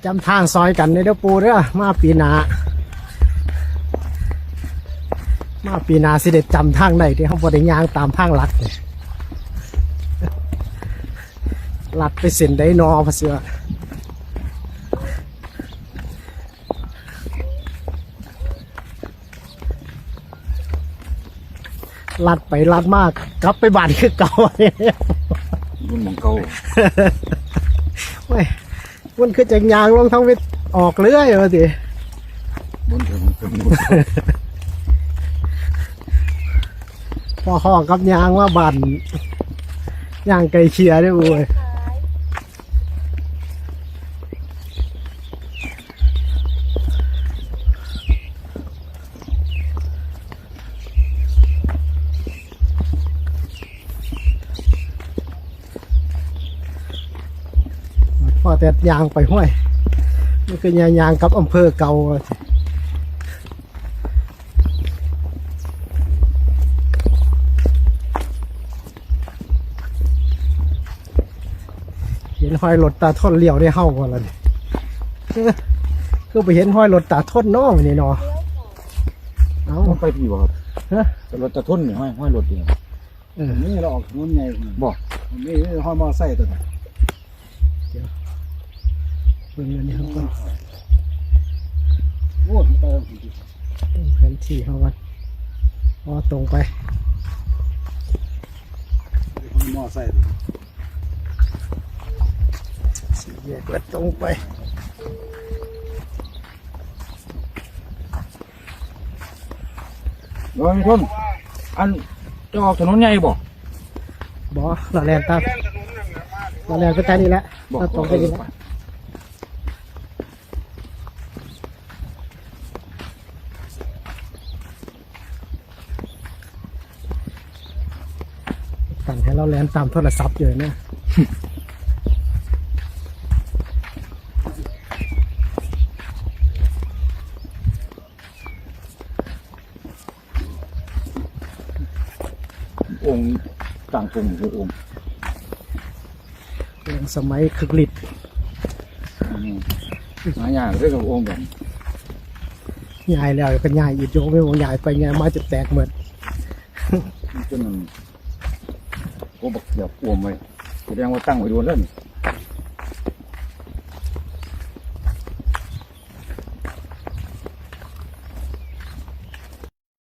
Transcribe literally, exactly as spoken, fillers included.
จำตางซอยกั๋นเน่อเด้อปู่เด้อ มาปี๋หน้า มาปี๋หน้าสิได้จำตางได้ ตี้เฮาบ่ได้ย่างต๋ามตางหลักนี่ ลัดไปเส้นใดน้อ พะเสือ ลัดไปลัดมา กลับไปบ้านคือเก่า บุญหม่องเก่า เว้ย มันคือจั่งย่างลงทางเว็ดออกเรื่อยว่าติ บุญถึง พอฮอดกับย่างมาบ้าน ย่างไก่เขียเด้อ โอ้ย พอแต่ย่างไปห้วย มันคือย่าง ย่างกลับอำเภอเก่า เห็นฮอยรถต๋าทนเลี้ยวได้เฮาบ่ล่ะนี่ คือบ่เห็นฮอยรถต๋าทนน้อนี่น้อ เอ้า มันไปพี้บ่ครับ ฮะ แต่รถต๋าทนนี่ ฮอย ฮอยรถนี่ เออ นี่เราออกถนนใหญ่พุ่น บ่ นี่ฮอยมอไซค์ตั๋วนี้ เดี๋ยว เบิ่งอันนี้เฮาก่อน โอ้ย ไป เบิ่งแผนที่เฮาก่อน อ๋อ ตรงไป ฮอยมอไซค์ตั๋วนี้ สี่แยกแล้วตรงไป เออ ทุน อันจะออกถนนใหญ่บ่ บ่ เลาะแล่นต๋าม เลาะแล่นไปต๋ามนี่แหละ บ่ เลาะตรงไปนี่แหละ เออ ตันให้เลาะแล่นต๋ามโทรศัพท์อยู่เนี่ย องค์ต่างกรุงคือองค์ องค์สมัยคริสต์ อืม หายากเด้อกับองค์แบบนี้ ย้ายแล้วก็ย้ายอีก โยมไปย้ายไปย้ายมาจะแตกหมด จนมัน โอ้ บักเขียบอ่วมไว้ แสดงว่าตั้งไว้โดนแล้วนี่